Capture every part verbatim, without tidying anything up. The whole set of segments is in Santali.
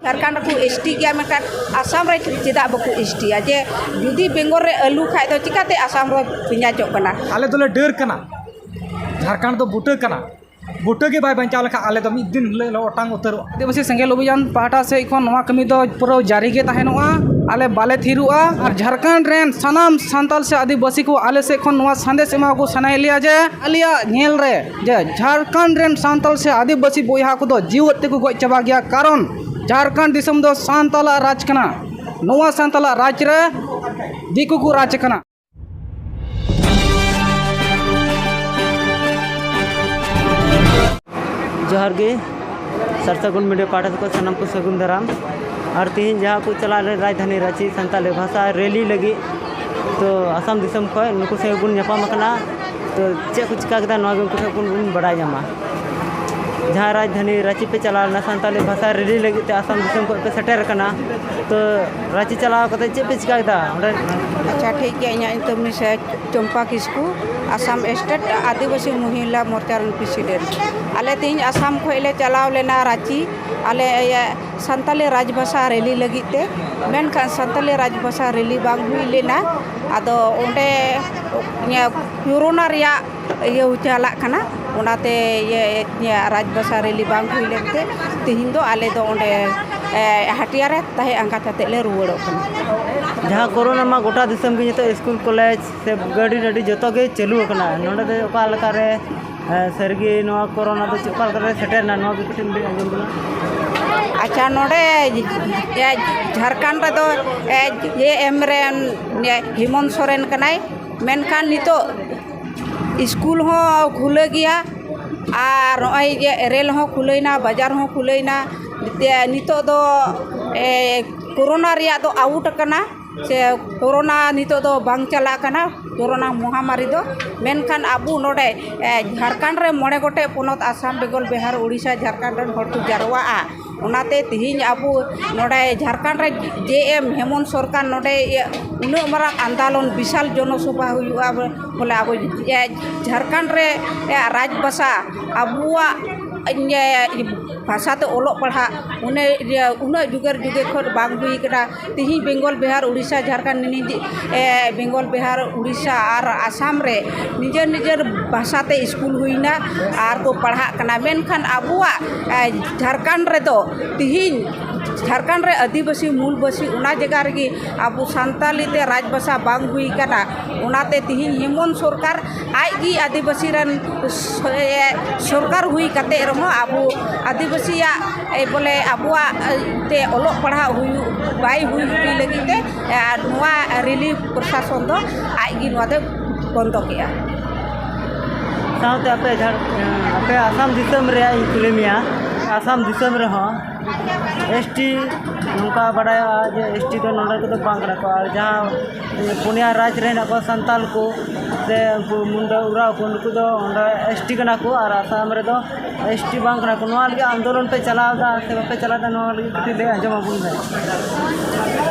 ᱡᱷᱟᱲᱠᱷᱚᱸᱰ ᱨᱮᱠᱚ ᱮᱥ ᱴᱤ ᱜᱮᱭᱟ, ᱢᱮᱱᱠᱷᱟᱱ ᱟᱥᱟᱢ ᱨᱮ ᱪᱮᱫᱟᱜ ᱵᱟᱠᱚ ᱮᱥ ᱴᱤᱭᱟ? ᱡᱮ ᱡᱩᱫᱤ ᱵᱮᱝᱜᱚᱞ ᱨᱮ ᱟᱹᱞᱩ ᱠᱷᱟᱡ ᱫᱚ ᱪᱤᱠᱟᱹᱛᱮ ᱟᱥᱟᱢ ᱨᱮ ᱯᱮᱸᱭᱟᱡᱚᱜ ᱠᱟᱱᱟ? ᱟᱞᱮ ᱫᱚᱞᱮ ᱰᱟᱹᱨ ᱠᱟᱱᱟ, ᱡᱷᱟᱲᱠᱷᱚᱸᱰ ᱫᱚ ᱵᱩᱴᱟᱹ ᱠᱟᱱᱟ᱾ ᱵᱩᱴᱟᱹ ᱜᱮ ᱵᱟᱭ ᱵᱟᱧᱪᱟᱣ ᱞᱮᱠᱷᱟᱱ ᱟᱞᱮ ᱫᱚ ᱢᱤᱫ ᱫᱤᱱ ᱦᱤᱞᱳᱜ ᱞᱮ ᱚᱴᱟᱝ ᱩᱛᱟᱹᱨᱚᱜᱼᱟ᱾ ᱟᱹᱫᱤᱵᱟᱹᱥᱤ ᱥᱮᱸᱜᱮᱞ ᱚᱵᱷᱤᱭᱟᱱ ᱯᱟᱦᱴᱟ ᱥᱮᱫ ᱠᱷᱚᱱ ᱱᱚᱣᱟ ᱠᱟᱹᱢᱤ ᱫᱚ ᱯᱩᱨᱟᱹ ᱡᱟᱹᱨᱤ ᱜᱮ ᱛᱟᱦᱮᱱᱚᱜᱼᱟ᱾ ᱟᱞᱮ ᱵᱟᱞᱮ ᱛᱷᱤᱨᱚᱜᱼᱟ᱾ ᱟᱨ ᱡᱷᱟᱲᱠᱷᱚᱸᱰ ᱨᱮᱱ ᱥᱟᱱᱟᱢ ᱥᱟᱱᱛᱟᱲ ᱥᱮ ᱟᱹᱫᱤᱵᱟᱹᱥᱤ ᱠᱚ ᱟᱞᱮ ᱥᱮᱫ ᱠᱷᱚᱱ ᱱᱚᱣᱟ ᱥᱟᱸᱫᱮᱥ ᱮᱢᱟ ᱠᱚ ᱥᱟᱱᱟᱭᱮᱫ ᱞᱮᱭᱟ ᱡᱮ ᱟᱞᱮᱭᱟᱜ ᱧᱮᱞ ᱨᱮ ᱡᱮ ᱡᱷᱟᱲᱠᱷᱚᱸᱰ ᱨᱮᱱ ᱥᱟᱱᱛᱟᱲ ᱥᱮ ᱟᱹᱫᱤᱵᱟᱹᱥᱤ ᱵᱚᱭᱦᱟ ᱠᱚᱫᱚ ᱡᱤᱣᱮᱫ ᱛᱮᱠᱚ ᱜᱚᱡ ᱪᱟᱵᱟ ᱜᱮᱭᱟ, ᱠᱟᱨᱚᱱ ᱡᱷᱟᱲᱠᱷᱚᱸᱰ ᱫᱤᱥᱚᱢ ᱫᱚ ᱥᱟᱱᱛᱟᱲᱟᱜ ᱨᱟᱡᱽ ᱠᱟᱱᱟ᱾ ᱱᱚᱣᱟ ᱥᱟᱱᱛᱟᱲᱟᱜ ᱨᱟᱡᱽ ᱨᱮ ᱫᱤᱠᱩ ᱠᱚ ᱨᱟᱡᱽ ᱠᱟᱱᱟ᱾ ᱡᱚᱦᱟᱨ ᱜᱮ, ᱥᱟᱨᱥᱟᱜᱩᱱ ᱢᱤᱰᱤᱭᱟ ᱯᱟᱦᱴᱟ ᱥᱮᱫ ᱠᱷᱚᱱ ᱥᱟᱱᱟᱢ ᱠᱚ ᱥᱟᱹᱜᱩᱱ ᱫᱟᱨᱟᱢ᱾ ᱟᱨ ᱛᱮᱦᱮᱧ ᱡᱟᱦᱟᱸ ᱠᱚ ᱪᱟᱞᱟᱣ ᱞᱮᱱ ᱨᱟᱡᱽᱫᱷᱟᱱᱤ ᱨᱟᱸᱪᱤ ᱥᱟᱱᱛᱟᱲᱤ ᱵᱷᱟᱥᱟ ᱨᱮᱞᱤ ᱞᱟᱹᱜᱤᱫ, ᱛᱚ ᱟᱥᱟᱢ ᱫᱤᱥᱚᱢ ᱠᱷᱚᱱ ᱱᱩᱠᱩ ᱥᱚᱸᱜᱮ ᱵᱚᱱ ᱧᱟᱯᱟᱢ ᱟᱠᱟᱱᱟ᱾ ᱛᱚ ᱪᱮᱫ ᱠᱚ ᱪᱤᱠᱟ ᱠᱮᱫᱟ, ᱱᱚᱣᱟ ᱜᱮ ᱩᱱᱠᱩ ᱴᱷᱮᱱ ᱠᱷᱚᱱ ᱵᱚᱱ ᱵᱟᱰᱟᱭ ᱧᱟᱢᱟ᱾ ᱡᱟᱦᱟᱸ ᱨᱟᱡᱽᱫᱷᱟᱱᱤ ᱨᱟᱸᱪᱤ ᱯᱮ ᱪᱟᱞᱟᱣ ᱞᱮᱱᱟ ᱥᱟᱱᱛᱟᱲᱤ ᱵᱷᱟᱥᱟ ᱨᱮᱞᱤ ᱞᱟᱹᱜᱤᱫ ᱛᱮ ᱟᱥᱟᱢ ᱫᱤᱥᱚᱢ ᱠᱷᱚᱱ ᱯᱮ ᱥᱮᱴᱮᱨ ᱟᱠᱟᱱᱟ, ᱛᱚ ᱨᱟᱸᱪᱤ ᱪᱟᱞᱟᱣ ᱠᱟᱛᱮ ᱪᱮᱫ ᱯᱮ ᱪᱤᱠᱟ ᱠᱮᱫᱟ ᱚᱸᱰᱮ? ᱟᱪᱪᱷᱟ, ᱴᱷᱤᱠ ᱜᱮᱭᱟ᱾ ᱤᱧᱟᱹᱜ ᱧᱩᱛᱩᱢ ᱢᱤᱥᱮᱥ ᱪᱚᱢᱯᱟ ᱠᱤᱥᱠᱩ, ᱟᱥᱟᱢ ᱥᱴᱮᱴ ᱟᱹᱫᱤᱵᱟᱹᱥᱤ ᱢᱚᱦᱤᱞᱟ ᱢᱳᱨᱪᱟ ᱨᱮᱱ ᱯᱨᱮᱥᱤᱰᱮᱱᱴ᱾ ᱟᱞᱮ ᱛᱮᱦᱮᱧ ᱟᱥᱟᱢ ᱠᱷᱚᱱ ᱞᱮ ᱪᱟᱞᱟᱣ ᱞᱮᱱᱟ ᱨᱟᱸᱪᱤ, ᱟᱞᱮ ᱤᱭᱟᱹ ᱥᱟᱱᱛᱟᱞᱤ ᱨᱟᱡᱽᱵᱷᱟᱥᱟ ᱨᱮᱞᱤ ᱞᱟᱹᱜᱤᱫ ᱛᱮ᱾ ᱢᱮᱱᱠᱷᱟᱱ ᱥᱟᱱᱛᱟᱞᱤ ᱨᱟᱡᱽᱵᱷᱟᱥᱟ ᱨᱮᱞᱤ ᱵᱟᱝ ᱦᱩᱭ ᱞᱮᱱᱟ᱾ ᱟᱫᱚ ᱚᱸᱰᱮ ᱤᱭᱟᱹ ᱠᱳᱨᱳᱱᱟ ᱨᱮᱭᱟᱜ ᱤᱭᱟᱹ ᱪᱟᱞᱟᱜ ᱠᱟᱱᱟ, ᱚᱱᱟᱛᱮ ᱤᱭᱟᱹ ᱤᱭᱟᱹ ᱨᱟᱡᱽᱵᱷᱟᱥᱟ ᱨᱮᱞᱤ ᱵᱟᱝ ᱦᱩᱭ ᱞᱮᱱᱛᱮ ᱛᱮᱦᱮᱧ ᱫᱚ ᱟᱞᱮ ᱫᱚ ᱚᱸᱰᱮ ᱮ, ᱦᱟᱹᱴᱤᱭᱟ ᱨᱮ ᱛᱟᱦᱮᱸ ᱟᱸᱜᱟ ᱠᱟᱛᱮ ᱞᱮ ᱨᱩᱣᱟᱹᱲᱚᱜ ᱠᱟᱱᱟ᱾ ᱡᱟᱦᱟᱸ ᱠᱳᱨᱳᱱᱟ ᱢᱟ ᱜᱚᱴᱟ ᱫᱤᱥᱚᱢ ᱜᱮ ᱱᱤᱛᱚᱜ ᱥᱠᱩᱞ, ᱠᱚᱞᱮᱡᱽ ᱥᱮ ᱜᱟᱹᱰᱤ ᱴᱟᱹᱰᱤ ᱡᱚᱛᱚ ᱜᱮ ᱪᱟᱹᱞᱩ ᱟᱠᱟᱱᱟ, ᱱᱚᱰᱮ ᱫᱚ ᱚᱠᱟ ᱞᱮᱠᱟ ᱨᱮ, ᱮ, ᱥᱟᱹᱨᱤᱜᱮ ᱱᱚᱣᱟ ᱠᱳᱨᱳᱱᱟ ᱫᱚ ᱪᱮᱫ, ᱚᱠᱟ ᱞᱮᱠᱟ ᱨᱮ ᱥᱮᱴᱮᱨ ᱮᱱᱟ, ᱱᱚᱣᱟ ᱜᱮ ᱠᱟᱹᱴᱤᱡ ᱮᱢ ᱞᱟᱹᱭ ᱟᱸᱡᱚᱢ ᱵᱚᱱᱟ? ᱟᱪᱪᱷᱟ, ᱱᱚᱰᱮ, ᱮ, ᱡᱷᱟᱲᱠᱷᱚᱸᱰ ᱨᱮᱫᱚ, ᱮ, ᱡᱮ ᱮᱢ ᱨᱮᱱ, ᱮ, ᱦᱮᱢᱚᱱᱛ ᱥᱚᱨᱮᱱ ᱠᱟᱱᱟᱭ, ᱢᱮᱱᱠᱷᱟᱱ ᱱᱤᱛᱚᱜ ᱥᱠᱩᱞ ᱦᱚᱸ ᱠᱷᱩᱞᱟᱹ ᱜᱮᱭᱟ᱾ ᱟᱨ ᱱᱚᱜᱼᱚᱭ ᱡᱮ ᱨᱮᱞ ᱦᱚᱸ ᱠᱷᱩᱞᱟᱹᱭᱱᱟ, ᱵᱟᱡᱟᱨ ᱦᱚᱸ ᱠᱷᱩᱞᱟᱹᱭᱱᱟ᱾ ᱱᱤᱛᱮ-, ᱱᱤᱛᱚᱜ ᱫᱚ, ᱮ, ᱠᱳᱨᱳᱱᱟ ᱨᱮᱭᱟᱜ ᱫᱚ ᱟᱣᱩᱴ ᱟᱠᱟᱱᱟ, ᱥᱮ ᱠᱳᱨᱳᱱᱟ ᱱᱤᱛᱚᱜ ᱫᱚ ᱵᱟᱝ ᱪᱟᱞᱟᱜ ᱠᱟᱱᱟ, ᱠᱳᱨᱳᱱᱟ ᱢᱚᱦᱟᱢᱟᱨᱤ ᱫᱚ᱾ ᱢᱮᱱᱠᱷᱟᱱ ᱟᱵᱚ ᱱᱚᱰᱮ, ᱮ, ᱡᱷᱟᱲᱠᱷᱚᱸᱰ ᱨᱮ ᱢᱚᱬᱮ ᱜᱚᱴᱮᱡ ᱯᱚᱱᱚᱛ, ᱟᱥᱟᱢ, ᱵᱮᱝᱜᱚᱞ, ᱵᱤᱦᱟᱨ, ᱳᱰᱤᱥᱟ, ᱡᱷᱟᱲᱠᱷᱚᱸᱰ ᱨᱮᱱ ᱦᱚᱲ ᱠᱚ ᱡᱟᱨᱣᱟᱜᱼᱟ᱾ ᱚᱱᱟᱛᱮ ᱛᱮᱦᱮᱧ ᱟᱵᱚ ᱱᱚᱰᱮ ᱡᱷᱟᱲᱠᱷᱚᱸᱰ ᱨᱮ ᱡᱮ ᱮᱢ ᱦᱮᱢᱚᱱᱛ ᱥᱚᱨᱠᱟᱨ ᱱᱚᱰᱮ ᱤᱭᱟᱹ ᱩᱱᱟᱹᱜ ᱢᱟᱨᱟᱝ ᱟᱱᱫᱳᱞᱚᱱ, ᱵᱤᱥᱟᱞ ᱡᱚᱱᱚᱥᱚᱵᱷᱟ ᱦᱩᱭᱩᱜᱼᱟ, ᱵᱚᱞᱮ ᱟᱵᱚ ᱡᱷᱟᱲᱠᱷᱚᱸᱰ ᱨᱮ ᱨᱟᱡᱽ ᱵᱷᱟᱥᱟ, ᱟᱵᱚᱣᱟᱜ ᱵᱷᱟᱥᱟ ᱛᱮ ᱚᱞᱚᱜ ᱯᱟᱲᱦᱟᱜ ᱩᱱᱟᱹᱜ ᱡᱩᱜᱟᱹᱨ ᱡᱩᱜᱟᱹ ᱠᱷᱚᱱ ᱵᱟᱝ ᱦᱩᱭ ᱠᱟᱱᱟ᱾ ᱛᱤᱦᱤᱧ ᱵᱮᱝᱜᱚᱞ, ᱵᱤᱦᱟᱨ, ᱩᱲᱤᱥᱥᱟ, ᱡᱷᱟᱲᱠᱷᱚᱸᱰ, ᱱᱤᱡ-, ᱮ, ᱵᱮᱝᱜᱚᱞ, ᱵᱤᱦᱟᱨ, ᱩᱲᱤᱥᱥᱟ ᱟᱨ ᱟᱥᱟᱢ ᱨᱮ ᱱᱤᱡᱮᱨ ᱱᱤᱡᱮᱨ ᱵᱷᱟᱥᱟ ᱛᱮ ᱥᱠᱩᱞ ᱦᱩᱭᱱᱟ ᱟᱨ ᱠᱚ ᱯᱟᱲᱦᱟᱜ ᱠᱟᱱᱟ᱾ ᱢᱮᱱᱠᱷᱟᱱ ᱟᱵᱚᱣᱟᱜ, ᱮ, ᱡᱷᱟᱲᱠᱷᱚᱸᱰ ᱨᱮᱫᱚ ᱛᱤᱦᱤᱧ ᱡᱷᱟᱲᱠᱷᱚᱸᱰ ᱨᱮ ᱟᱹᱫᱤᱵᱟᱹᱥᱤ ᱢᱩᱞᱵᱟᱹᱥᱤ ᱚᱱᱟ ᱡᱟᱭᱜᱟ ᱨᱮᱜᱮ ᱟᱵᱚ ᱥᱟᱱᱛᱟᱞᱤ ᱛᱮ ᱨᱟᱡᱽ ᱵᱷᱟᱥᱟ ᱵᱟᱝ ᱦᱩᱭ ᱠᱟᱱᱟ᱾ ᱚᱱᱟᱛᱮ ᱛᱤᱦᱤᱧ ᱦᱮᱢᱚᱱᱛ ᱥᱚᱨᱠᱟᱨ ᱟᱡ ᱜᱮ ᱟᱹᱫᱤᱵᱟᱹᱥᱤ ᱨᱮᱱ ᱥᱚ-, ᱮ, ᱥᱚᱨᱠᱟᱨ ᱦᱩᱭ ᱠᱟᱛᱮ ᱨᱮᱦᱚᱸ ᱟᱵᱚ ᱟᱹᱫᱤᱵᱟᱹᱥᱤᱭᱟᱜ, ᱮ, ᱵᱚᱞᱮ ᱟᱵᱚᱣᱟᱜ, ᱮ, ᱛᱮ ᱚᱞᱚᱜ ᱯᱟᱲᱦᱟᱜ ᱦᱩᱭᱩᱜ, ᱵᱟᱭ ᱦᱩᱭ ᱦᱚᱪᱚᱭ ᱞᱟᱹᱜᱤᱫ ᱛᱮ, ᱮ, ᱟᱨ ᱱᱚᱣᱟ ᱨᱮᱞᱤ ᱯᱨᱚᱥᱟᱥᱚᱱ ᱫᱚ ᱟᱡ ᱜᱮ ᱱᱚᱣᱟ ᱫᱚ ᱵᱚᱱᱫᱚ ᱠᱮᱜᱼᱟ᱾ ᱥᱟᱶᱛᱮ ᱟᱯᱮ ᱡᱷᱟᱲ-, ᱟᱯᱮ ᱟᱥᱟᱢ ᱫᱤᱥᱚᱢ ᱨᱮᱭᱟᱜ ᱤᱧ ᱠᱩᱞᱤ ᱢᱮᱭᱟ, ᱟᱥᱟᱢ ᱫᱤᱥᱚᱢ ᱨᱮᱦᱚᱸ ᱮᱥ ᱴᱤ ᱱᱚᱝᱠᱟ ᱵᱟᱰᱟᱭᱚᱜᱼᱟ ᱡᱮ ᱮᱥ ᱴᱤ ᱫᱚ ᱱᱚᱰᱮ ᱠᱚᱫᱚ ᱵᱟᱝ ᱠᱟᱱᱟ ᱠᱚ, ᱟᱨ ᱡᱟᱦᱟᱸ ᱯᱩᱱᱭᱟ ᱨᱟᱡᱽ ᱨᱮ ᱦᱮᱱᱟᱜ ᱠᱚᱣᱟ ᱥᱟᱱᱛᱟᱞ ᱠᱚ ᱥᱮ ᱩᱱᱠᱩ ᱢᱩᱱᱰᱟ ᱳᱨᱟᱸᱣ ᱠᱚ, ᱱᱩᱠᱩ ᱫᱚ ᱚᱸᱰᱮ ᱮᱥ ᱴᱤ ᱠᱟᱱᱟ ᱠᱚ ᱟᱨ ᱟᱥᱟᱢ ᱨᱮᱫᱚ ᱮᱥ ᱴᱤ ᱵᱟᱝ ᱠᱟᱱᱟ ᱠᱚ᱾ ᱱᱚᱣᱟ ᱞᱟᱹᱜᱤᱫ ᱟᱱᱫᱳᱞᱚᱱ ᱯᱮ ᱪᱟᱞᱟᱣ ᱮᱫᱟ ᱥᱮ ᱵᱟᱯᱮ ᱪᱟᱞᱟᱣ ᱮᱫᱟ, ᱱᱚᱣᱟ ᱞᱟᱹᱜᱤᱫ ᱠᱟᱹᱴᱤᱡ ᱞᱟᱹᱭ ᱟᱸᱡᱚᱢ ᱟᱵᱚᱱ ᱢᱮ᱾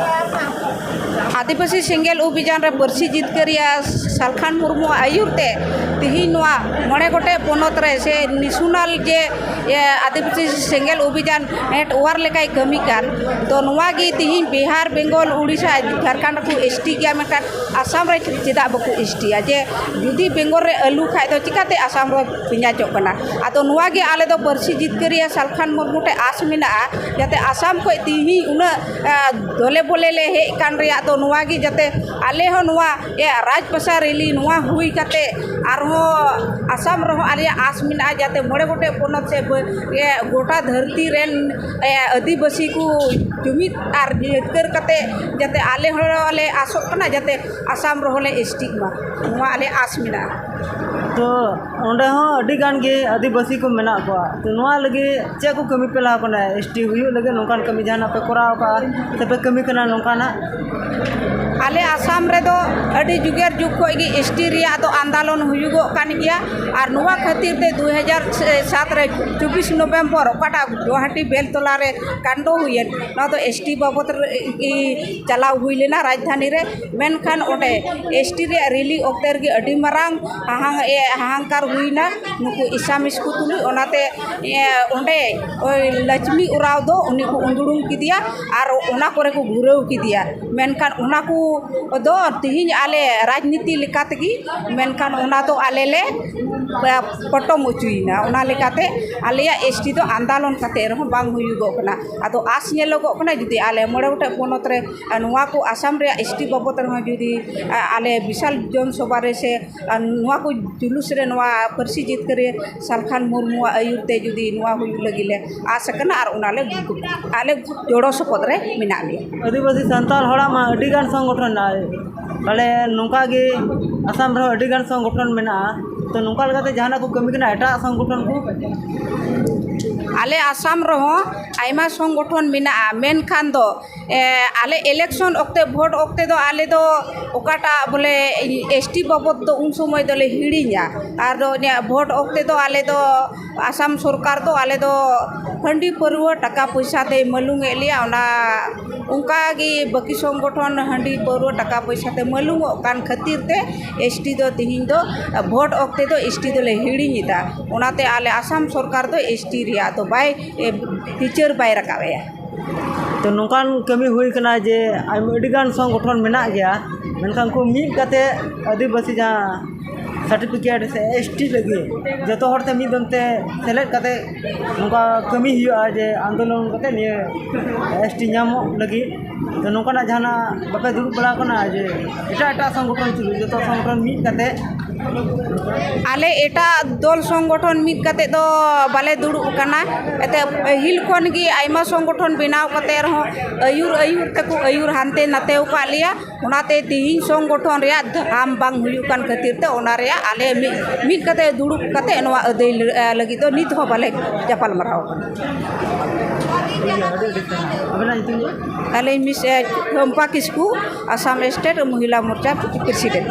ᱟᱹᱫᱤᱵᱟᱹᱥᱤ ᱥᱮᱸᱜᱮᱞ ᱚᱵᱷᱤᱡᱟᱱ ᱨᱮ ᱯᱟᱹᱨᱥᱤ ᱡᱤᱛᱠᱟᱹᱨᱤᱭᱟᱹ ᱥᱟᱞᱠᱷᱟᱱ ᱢᱩᱨᱢᱩᱣᱟᱜ ᱟᱹᱭᱩᱨ ᱛᱮ ᱛᱤᱦᱤᱧ ᱱᱚᱣᱟ ᱢᱚᱬᱮ ᱜᱚᱴᱮᱡ ᱯᱚᱱᱚᱛ ᱨᱮ ᱥᱮ ᱱᱮᱥᱚᱱᱟᱞ ᱡᱮ, ᱮ, ᱟᱹᱫᱤᱵᱟᱹᱥᱤ ᱥᱮᱸᱜᱮᱞ ᱚᱵᱷᱤᱡᱟᱱ ᱱᱮᱴᱣᱟᱨᱠ ᱞᱮᱠᱟᱭ ᱠᱟᱹᱢᱤ ᱠᱟᱱ, ᱛᱚ ᱱᱚᱣᱟ ᱜᱮ ᱛᱤᱦᱤᱧ ᱵᱤᱦᱟᱨ, ᱵᱮᱝᱜᱚᱞ, ᱩᱲᱤᱥᱥᱟ, ᱡᱷᱟᱲᱠᱷᱚᱸᱰ ᱨᱮᱠᱚ ᱮᱥ ᱴᱤ ᱜᱮᱭᱟ, ᱢᱮᱱᱠᱷᱟᱱ ᱟᱥᱟᱢ ᱨᱮ ᱪᱮᱫᱟᱜ ᱵᱟᱠᱚ ᱮᱥ ᱴᱤᱭᱟ? ᱡᱮ ᱡᱩᱫᱤ ᱵᱮᱝᱜᱚᱞ ᱨᱮ ᱟᱹᱞᱩ ᱠᱷᱟᱡ ᱫᱚ ᱪᱤᱠᱟᱹᱛᱮ ᱟᱥᱟᱢ ᱨᱮ ᱯᱮᱸᱭᱟᱡᱚᱜ ᱠᱟᱱᱟ? ᱟᱫᱚ ᱱᱚᱣᱟ ᱜᱮ ᱟᱞᱮ ᱫᱚ ᱯᱟᱹᱨᱥᱤ ᱡᱤᱛᱠᱟᱹᱨᱤᱭᱟᱹ ᱥᱟᱞᱠᱷᱟᱱ ᱢᱩᱨᱢᱩ ᱴᱷᱮᱱ ᱟᱥ ᱢᱮᱱᱟᱜᱼᱟ, ᱡᱟᱛᱮ ᱟᱥᱟᱢ ᱠᱷᱚᱱ ᱛᱤᱦᱤᱧ ᱩᱱᱟᱹᱜ, ᱮ, ᱫᱚᱞᱮ ᱵᱚᱞᱮ ᱞᱮ ᱦᱮᱡ ᱠᱟᱱ ᱨᱮᱭᱟᱜ ᱫᱚ ᱱᱚᱣᱟ ᱜᱮ, ᱡᱟᱛᱮ ᱟᱞᱮ ᱦᱚᱸ ᱱᱚᱣᱟ, ᱮ, ᱨᱟᱡᱽ ᱵᱷᱟᱥᱟ ᱨᱮᱞᱤ ᱱᱚᱣᱟ ᱦᱩᱭ ᱠᱟᱛᱮ ᱟᱨᱦᱚᱸ ᱟᱥᱟᱢ ᱨᱮᱦᱚᱸ ᱟᱞᱮᱭᱟᱜ ᱟᱥ ᱢᱮᱱᱟᱜᱼᱟ, ᱡᱟᱛᱮ ᱢᱚᱬᱮ ᱜᱚᱴᱮᱡ ᱯᱚᱱᱚᱛ ᱥᱮ ᱵᱟᱹ-, ᱮ, ᱜᱚᱴᱟ ᱫᱷᱟᱹᱨᱛᱤ ᱨᱮᱱ, ᱮ, ᱟᱹᱫᱤᱵᱟᱹᱥᱤ ᱠᱚ ᱡᱩᱢᱤᱫ ᱟᱨ ᱡᱤᱛᱠᱟᱹᱨ ᱠᱟᱛᱮ ᱡᱟᱛᱮ ᱟᱞᱮ ᱦᱚᱸᱞᱮ ᱟᱥᱚᱜ ᱠᱟᱱᱟ, ᱡᱟᱛᱮ ᱟᱥᱟᱢ ᱨᱮᱦᱚᱸ ᱞᱮ ᱮᱥ ᱴᱤᱜ ᱢᱟ, ᱱᱚᱣᱟ ᱟᱞᱮ ᱟᱥ ᱢᱮᱱᱟᱜᱼᱟ᱾ ᱛᱚ ᱚᱸᱰᱮ ᱦᱚᱸ ᱟᱹᱰᱤ ᱜᱟᱱ ᱜᱮ ᱟᱹᱫᱤᱵᱟᱹᱥᱤ ᱠᱚ ᱢᱮᱱᱟᱜ ᱠᱚᱣᱟ, ᱛᱚ ᱱᱚᱣᱟ ᱞᱟᱹᱜᱤᱫ ᱪᱮᱫ ᱠᱚ ᱠᱟᱹᱢᱤ ᱯᱮ ᱞᱟᱦᱟ ᱠᱟᱱᱟ? ᱮᱥ ᱴᱤ ᱦᱩᱭᱩᱜ ᱞᱟᱹᱜᱤᱫ ᱱᱚᱝᱠᱟᱱ ᱠᱟᱹᱢᱤ ᱡᱟᱦᱟᱱᱟᱜ ᱯᱮ ᱠᱚᱨᱟᱣ ᱠᱟᱜᱼᱟ ᱥᱮ ᱯᱮ ᱠᱟᱹᱢᱤ ᱠᱟᱱᱟ ᱱᱚᱝᱠᱟᱱᱟᱜ? ᱟᱞᱮ ᱟᱥᱟᱢ ᱨᱮᱫᱚ ᱟᱹᱰᱤ ᱡᱩᱜᱮᱨ ᱡᱩᱜᱽ ᱠᱷᱚᱱ ᱜᱮ ᱮᱥ ᱴᱤ ᱨᱮᱭᱟᱜ ᱫᱚ ᱟᱱᱫᱳᱞᱚᱱ ᱦᱩᱭᱩᱜᱚᱜ ᱠᱟᱱ ᱜᱮᱭᱟ᱾ ᱟᱨ ᱱᱚᱣᱟ ᱠᱷᱟᱹᱛᱤᱨ ᱛᱮ ᱫᱩ ᱦᱟᱡᱟᱨ ᱥᱟᱛ ᱨᱮ ᱪᱚᱵᱵᱤᱥ ᱱᱚᱵᱷᱮᱢᱵᱚᱨ, ᱚᱠᱟᱴᱟᱜ ᱜᱩᱣᱟᱦᱟᱴᱤ ᱵᱮᱞᱛᱚᱞᱟ ᱨᱮ ᱠᱟᱱᱰᱚ ᱦᱩᱭᱮᱱ, ᱱᱚᱣᱟ ᱫᱚ ᱮᱥ ᱴᱤ ᱵᱟᱵᱚᱫ ᱨᱮ ᱜᱮ ᱪᱟᱞᱟᱣ ᱦᱩᱭ ᱞᱮᱱᱟ ᱨᱟᱡᱽᱫᱷᱟᱱᱤ ᱨᱮ᱾ ᱢᱮᱱᱠᱷᱟᱱ ᱚᱸᱰᱮ ᱮᱥ ᱴᱤ ᱨᱮᱭᱟᱜ ᱨᱮᱞᱤ ᱚᱠᱛᱮ ᱨᱮᱜᱮ ᱟᱹᱰᱤ ᱢᱟᱨᱟᱝ ᱦᱟᱦᱟᱝ ᱮ ᱦᱟᱦᱟᱝᱠᱟᱨ ᱦᱩᱭᱱᱟ ᱱᱩᱠᱩ ᱮᱥᱟᱢᱤᱥ ᱠᱚ ᱛᱩᱞᱩᱡ᱾ ᱚᱱᱟᱛᱮ ᱮ, ᱚᱸᱰᱮ ᱳᱭ ᱞᱚᱪᱷᱢᱤ ᱳᱨᱟᱣ ᱫᱚ ᱩᱱᱤ ᱠᱚ ᱩᱸᱫᱲᱩᱢ ᱠᱮᱫᱮᱭᱟ ᱟᱨ ᱚᱱᱟ ᱠᱚᱨᱮ ᱠᱚ ᱜᱷᱩᱨᱟᱹᱣ ᱠᱮᱫᱮᱭᱟ᱾ ᱢᱮᱱᱠᱷᱟᱱ ᱚᱱᱟ ᱠᱚ ᱫᱚ ᱛᱮᱦᱮᱧ ᱟᱞᱮ ᱨᱟᱡᱽᱱᱤᱛᱤ ᱞᱮᱠᱟ ᱛᱮᱜᱮ, ᱢᱮᱱᱠᱷᱟᱱ ᱚᱱᱟ ᱫᱚ ᱟᱞᱮ ᱞᱮ ᱯᱚᱴᱚᱢ ᱦᱚᱪᱚᱭᱮᱱᱟ᱾ ᱚᱱᱟ ᱞᱮᱠᱟᱛᱮ ᱟᱞᱮᱭᱟᱜ ᱮᱥ ᱴᱤ ᱫᱚ ᱟᱱᱫᱳᱞᱚᱱ ᱠᱟᱛᱮ ᱨᱮᱦᱚᱸ ᱵᱟᱝ ᱦᱩᱭᱩᱜᱚᱜ ᱠᱟᱱᱟ᱾ ᱟᱫᱚ ᱟᱥ ᱧᱮᱞᱚᱜᱚᱜ ᱠᱟᱱᱟ, ᱡᱩᱫᱤ ᱟᱞᱮ ᱢᱚᱬᱮ ᱜᱚᱴᱮᱡ ᱯᱚᱱᱚᱛ ᱨᱮ, ᱟ, ᱱᱚᱣᱟ ᱠᱚ ᱟᱥᱟᱢ ᱨᱮᱭᱟᱜ ᱮᱥ ᱴᱤ ᱵᱟᱵᱚᱫ ᱨᱮᱦᱚᱸ ᱡᱩᱫᱤ, ᱟ, ᱟᱞᱮ ᱵᱤᱥᱟᱞ ᱡᱚᱱ ᱥᱚᱵᱷᱟ ᱨᱮ ᱥᱮ, ᱟ, ᱱᱚᱣᱟ ᱠᱚ ᱡᱩᱞᱩᱥ ᱨᱮ ᱱᱚᱣᱟ ᱯᱟᱹᱨᱥᱤ ᱡᱤᱛᱠᱟᱹᱨᱤᱭᱟᱹ ᱥᱟᱞᱠᱷᱟᱱ ᱢᱩᱨᱢᱩᱣᱟᱜ ᱟᱹᱭᱩᱨ ᱛᱮ ᱡᱩᱫᱤ ᱱᱚᱣᱟ ᱦᱩᱭᱩᱜ ᱞᱟᱹᱜᱤᱫ ᱞᱮ ᱟᱥ ᱟᱠᱟᱱᱟ ᱟᱨ ᱚᱱᱟ ᱞᱮ, ᱟᱞᱮ ᱜᱚᱲᱚ ᱥᱚᱯᱚᱦᱚᱫ ᱨᱮ ᱢᱮᱱᱟᱜ ᱞᱮᱭᱟ᱾ ᱟᱹᱫᱤᱵᱟᱹᱥᱤ ᱥᱟᱱᱛᱟᱲ ᱦᱚᱲᱟᱜ ᱢᱟ ᱟᱹᱰᱤ ᱜᱟᱱ ᱥᱚᱝᱜᱚᱴᱷᱚᱱ ᱢᱮᱱᱟᱜᱼᱟ᱾ ᱛᱟᱦᱞᱮ ᱱᱚᱝᱠᱟ ᱜᱮ ᱟᱥᱟᱢ ᱨᱮᱦᱚᱸ ᱟᱹᱰᱤ ᱜᱟᱱ ᱥᱚᱝᱜᱚᱴᱷᱚᱱ ᱢᱮᱱᱟᱜᱼᱟ᱾ ᱛᱚ, ᱱᱚᱝᱠᱟ ᱞᱮᱠᱟᱛᱮ ᱡᱟᱦᱟᱱᱟᱜ ᱠᱚ ᱠᱟᱹᱢᱤ ᱠᱟᱱᱟ ᱮᱴᱟᱜ ᱥᱚᱝᱜᱚᱴᱷᱚᱱ ᱠᱚ? ᱟᱞᱮ ᱟᱥᱟᱢ ᱨᱮᱦᱚᱸ ᱟᱭᱢᱟ ᱥᱚᱝᱜᱚᱴᱷᱚᱱ ᱢᱮᱱᱟᱜᱼᱟ, ᱢᱮᱱᱠᱷᱟᱱ ᱫᱚ, ᱮ, ᱟᱞᱮ election ᱚᱠᱛᱮ, vote ᱚᱠᱛᱮ ᱫᱚ ᱟᱞᱮ ᱫᱚ ᱚᱠᱟᱴᱟᱜ ᱵᱚᱞᱮ ᱮᱥ ᱴᱤ ᱵᱟᱵᱚᱫ ᱫᱚ ᱩᱱ ᱥᱚᱢᱚᱭ ᱫᱚᱞᱮ ᱦᱤᱲᱤᱧᱟ᱾ ᱟᱨ ᱫᱚ ᱱᱤᱭᱟᱹ vote ᱚᱠᱛᱮ ᱫᱚ ᱟᱞᱮ ᱫᱚ ᱟᱥᱟᱢ ᱥᱚᱨᱠᱟᱨ ᱫᱚ ᱟᱞᱮ ᱫᱚ ᱦᱟᱺᱰᱤ ᱯᱟᱹᱨᱣᱟᱹ ᱴᱟᱠᱟ ᱯᱚᱭᱥᱟ ᱛᱮᱭ ᱢᱟᱹᱞᱩᱝ ᱮᱫ ᱞᱮᱭᱟ᱾ ᱚᱱᱟ ᱚᱱᱠᱟ ᱜᱮ ᱵᱟᱹᱠᱤ ᱥᱚᱝᱜᱚᱴᱷᱚᱱ ᱦᱟᱺᱰᱤ ᱯᱟᱹᱨᱣᱟᱹ ᱴᱟᱠᱟ ᱯᱚᱭᱥᱟ ᱛᱮ ᱢᱟᱹᱞᱩᱝᱚᱜ ᱠᱟᱱ ᱠᱷᱟᱹᱛᱤᱨ ᱛᱮ ᱮᱥ ᱴᱤ ᱫᱚ ᱛᱮᱦᱮᱧ ᱫᱚ vote ᱚᱠᱛᱮ ᱫᱚ ᱮᱥ ᱴᱤ ᱫᱚᱞᱮ ᱦᱤᱲᱤᱧ ᱮᱫᱟ᱾ ᱚᱱᱟᱛᱮ ᱟᱞᱮ ᱟᱥᱟᱢ ᱥᱚᱨᱠᱟᱨ ᱫᱚ ᱮᱥ ᱴᱤ ᱨᱮᱭᱟᱜ ᱫᱚ ᱵᱟᱭ, ᱮ, ᱯᱤᱪᱟᱹᱨ ᱵᱟᱭ ᱨᱟᱠᱟᱵ ᱮᱭᱟ᱾ ᱛᱚ, ᱱᱚᱝᱠᱟᱱ ᱠᱟᱹᱢᱤ ᱦᱩᱭ ᱠᱟᱱᱟ ᱡᱮ ᱟᱭᱢᱟ, ᱟᱹᱰᱤᱜᱟᱱ ᱥᱚᱝᱜᱚᱴᱷᱚᱱ ᱢᱮᱱᱟᱜ ᱜᱮᱭᱟ, ᱢᱮᱱᱠᱷᱟᱱ ᱩᱱᱠᱩ ᱢᱤᱫ ᱠᱟᱛᱮ ᱟᱹᱫᱤᱵᱟᱹᱥᱤ ᱡᱟᱦᱟᱸ certificate ᱥᱮ ᱮᱥ ᱴᱤ ᱞᱟᱹᱜᱤᱫ ᱡᱚᱛᱚ ᱦᱚᱲ ᱛᱮ ᱢᱤᱫ ᱫᱚᱢ ᱛᱮ ᱥᱮᱞᱮᱫ ᱠᱟᱛᱮ ᱱᱚᱝᱠᱟ ᱠᱟᱹᱢᱤ ᱦᱩᱭᱩᱜᱼᱟ ᱡᱮ ᱟᱱᱫᱳᱞᱚᱱ ᱠᱟᱛᱮ ᱱᱤᱭᱟᱹ ᱮᱥ ᱴᱤ ᱧᱟᱢᱚᱜ ᱞᱟᱹᱜᱤᱫ᱾ ᱛᱚ, ᱱᱚᱝᱠᱟᱱᱟᱜ ᱡᱟᱦᱟᱱᱟᱜ ᱵᱟᱯᱮ ᱫᱩᱲᱩᱵ ᱵᱟᱲᱟ ᱟᱠᱟᱱᱟ ᱡᱮ ᱮᱴᱟᱜ ᱮᱴᱟᱜ ᱥᱚᱝᱜᱚᱴᱷᱚᱱ ᱛᱩᱞᱩᱡ ᱡᱚᱛᱚ ᱥᱚᱝᱜᱚᱴᱷᱚᱱ ᱢᱤᱫ ᱠᱟᱛᱮ? ᱟᱞᱮ ᱮᱴᱟᱜ ᱫᱚᱞ ᱥᱚᱝᱜᱚᱴᱷᱚᱱ ᱢᱤᱫ ᱠᱟᱛᱮ ᱫᱚ ᱵᱟᱞᱮ ᱫᱩᱲᱩᱵ ᱟᱠᱟᱱᱟ᱾ ᱮᱱᱛᱮᱫ ᱯᱟᱹᱦᱤᱞ ᱠᱷᱚᱱ ᱜᱮ ᱟᱭᱢᱟ ᱥᱚᱝᱜᱚᱴᱷᱚᱱ ᱵᱮᱱᱟᱣ ᱠᱟᱛᱮ ᱨᱮᱦᱚᱸ ᱟᱹᱭᱩᱨ ᱟᱹᱭᱩᱨ ᱛᱮᱠᱚ ᱟᱹᱭᱩᱨ ᱦᱟᱱᱛᱮ ᱱᱟᱛᱮ ᱟᱠᱟᱫ ᱞᱮᱭᱟ᱾ ᱚᱱᱟᱛᱮ ᱛᱮᱦᱮᱧ ᱥᱚᱝᱜᱚᱴᱷᱚᱱ ᱨᱮᱭᱟᱜ ᱫᱟᱢ ᱵᱟᱝ ᱦᱩᱭᱩᱜ ᱠᱟᱱ ᱠᱷᱟᱹᱛᱤᱨ ᱛᱮ ᱚᱱᱟ ᱨᱮᱭᱟᱜ ᱟᱞᱮ ᱢᱤᱫ ᱢᱤᱫ ᱠᱟᱛᱮ ᱫᱩᱲᱩᱵ ᱠᱟᱛᱮ ᱱᱚᱣᱟ ᱟᱹᱫᱟᱹᱭ ᱞᱟᱹᱜᱤᱫ ᱫᱚ ᱱᱤᱛ ᱦᱚᱸ ᱵᱟᱞᱮ ᱪᱟᱯᱟᱞ ᱢᱟᱨᱟᱣ ᱠᱟᱱᱟ᱾ ᱟᱹᱞᱤᱧ ᱢᱤᱥ ᱪᱚᱢᱯᱟ ᱠᱤᱥᱠᱩ, ᱟᱥᱟᱢ ᱥᱴᱮᱴ ᱢᱚᱦᱤᱞᱟ ᱢᱳᱨᱪᱟ ᱯᱨᱮᱥᱤᱰᱮᱱᱴ᱾